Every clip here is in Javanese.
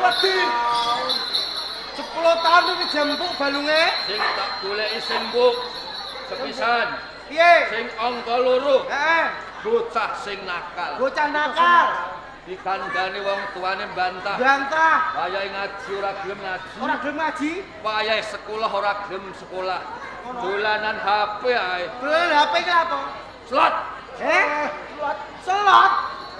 Wedi. 10 tahun iki jempuk balunge. Sing tak goleki sing mbok sepisan, Piye? sing angka 2, Heeh. bocah sing nakal. Bocah nakal. Dikandani wong tuane bantah. Bantah. Wayahe ngaji ora gelem ngaji. Ora gelem ngaji. Wayahe sekolah ora gelem sekolah. Dolanan HP ae. Dolan HP iki apa? Slot. Eh? Selot.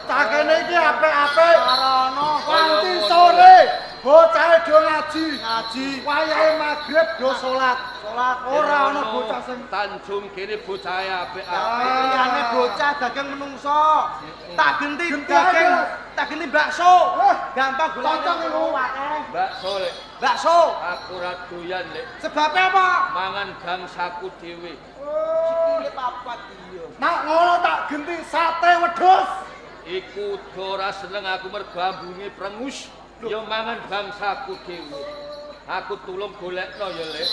Cakene iki apik-apik. Sarono. Wanti sore bocahe do ngaji. Ngaji. Wayahe magrib do salat. Salat. Ora ana bocah sing Tanjung kene bocahe apik-apik. Liyane bocah dagang menungso. Tak genti Genti daging, aja. tak genti bakso. Wah, Gampang golek cocok iku. Bakso lek, Bakso. aku ora doyan lek Sebabnya apa? mangan bangsaku dhewe. Sikile papat iya. Nak ngono tak genti sate wedhus. Iku uga ora seneng aku mergo ambunge prengus. Ya mangan bangsaku dhewe. Aku tulung golekno ya, Lek.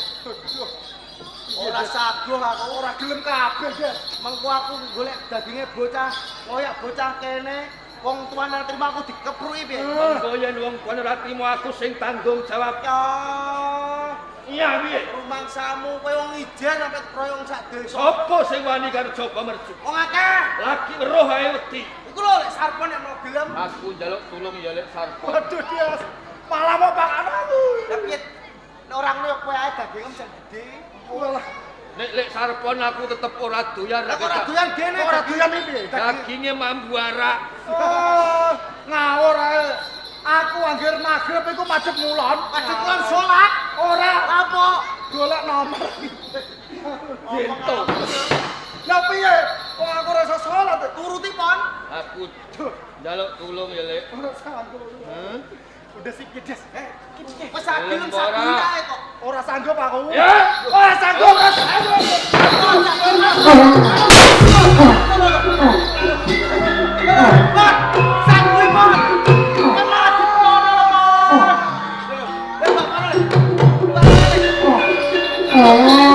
Ora saguh aku. Ora gelem kabeh, Des. Mengko aku golek daginge bocah, koyak bocah kene, wong tuane ora trimo aku dikepruki piye? Mengko yen wong tuane ora trimo aku sing tanggung jawab. Ya, Iya piye? rumangsamu kowe wong ijen sampe proyong sak desa. Sopo sing wani karo Joko Mercu? Wong akeh. Lagi weruh ae wedi. Iku lho lek sarpon nek mau gelem. Aku njaluk tulung ya Lek Sarpo. Waduh, Des. Malah mau pangan aku. Lah piye? Nek ora ngono ya kowe ae daginge sing gedhe. Walah, Nek Lek Sarpon aku tetep ora doyan. Lah kok ora doyan gene? ora doyan iki piye? Daginge mambu arak. Oh, ngawur ae. Aku anggere magrib iku madhep ngulon. Madhep ngulon salat? Ora, Apa? golek nomor. Gento. Lah piye? Wong aku ora iso salat. Turuti pon. Aku njaluk tulung ya Lek. Ora sanggup. Udah sih Des. Eh, wis sak gelem Gelem sak ora? ae kok. Ora sanggup aku. Ya. Ora sanggup, ora sanggup. Pon, sanggup pon. Kan malah dipono lho, Pon. Eh, Bapak lho. Bapak lho.